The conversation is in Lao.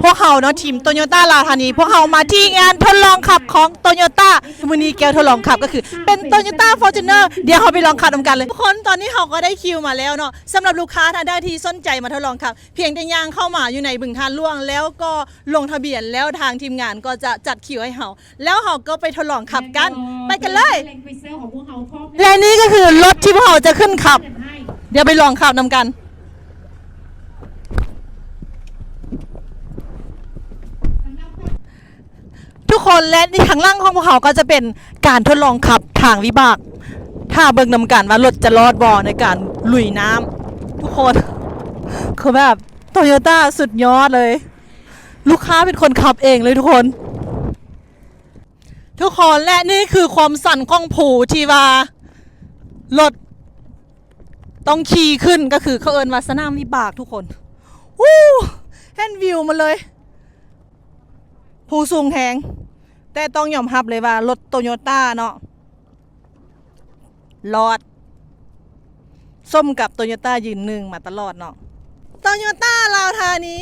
ພວກເຮົາເນາະ ທີມໂຕໂຍຕ້າລາວທານີ ພວກເຮົາມາທີ່ງານທົດລອງຂັບຂອງໂຕໂຍຕ້າ ມື້ນີ້ແກວທົດລອງຂັບກໍຄືເປັນໂຕໂຍຕ້າຟໍຈູນເນີ ດຽວເຮົາໄປລອງຂັບນຳກັນເລີຍ. ທຸກຄົນ ຕອນນີ້ເຮົາກໍໄດ້ຄິວມາແລ້ວເນາະ. ສຳລັບລູກຄ້າທ່ານໃດທີ່ສົນໃຈມາທົດລອງຂັບ ພຽງແຕ່ຍ່າງເຂົ້າມາຢູ່ໃນບຶງທາດຫຼວງ ແລ້ວກໍລົງທະບຽນ ແລ້ວທາງທີມງານກໍຈະຈັດຄິວໃຫ້ເຮົາ ແລ້ວເຮົາກໍໄປທົດລອງຂັບກັນ. ໄປກັນເລີຍ. ແລະນີ້ກໍຄືລົດທີ່ພວກເຮົາຈະຂຶ້ນຂັບ ດຽວໄປລອງຂັບນຳກັນ ທຸກຄົນ. ແລະນີ້ຂ້າງຫຼັງຂອງພວກເຮົາກໍຈະເປັນການທົດລອງຂັບທາງວິບາກ ຖ້າເບິ່ງນຳກັນວ່າລົດຈະລອດບໍ່ໃນການລຸຍນ້ຳ ທຸກຄົນ. ຄືແບບໂຕໂຍຕ້າສຸດຍອດເລີຍ ລູກຄ້າເປັນຄົນຂັບເອງເລີຍທຸກຄົນ. ທຸກຄົນ ແລະນີ້ຄືຄວາມຊັນຂອງພູທີ່ວ່າລົດຕ້ອງຂີ່ຂຶ້ນ ກໍຄືເຂົາເອີ້ນວ່າສະໜາມວິບາກທຸກຄົນ. ອູ້ ເຫັນວິວໝົດເລີຍ ພູສູງແຮງ ແຕ່ຕ້ອງຍອມຮັບເລີຍວ່າລົດໂຕໂຍຕ້າເນາະ ລອດ ສົມກັບໂຕໂຍຕ້າຢືນໜຶ່ງມາຕະຫຼອດເນາະ. ໂຕໂຍຕ້າລາວທານີ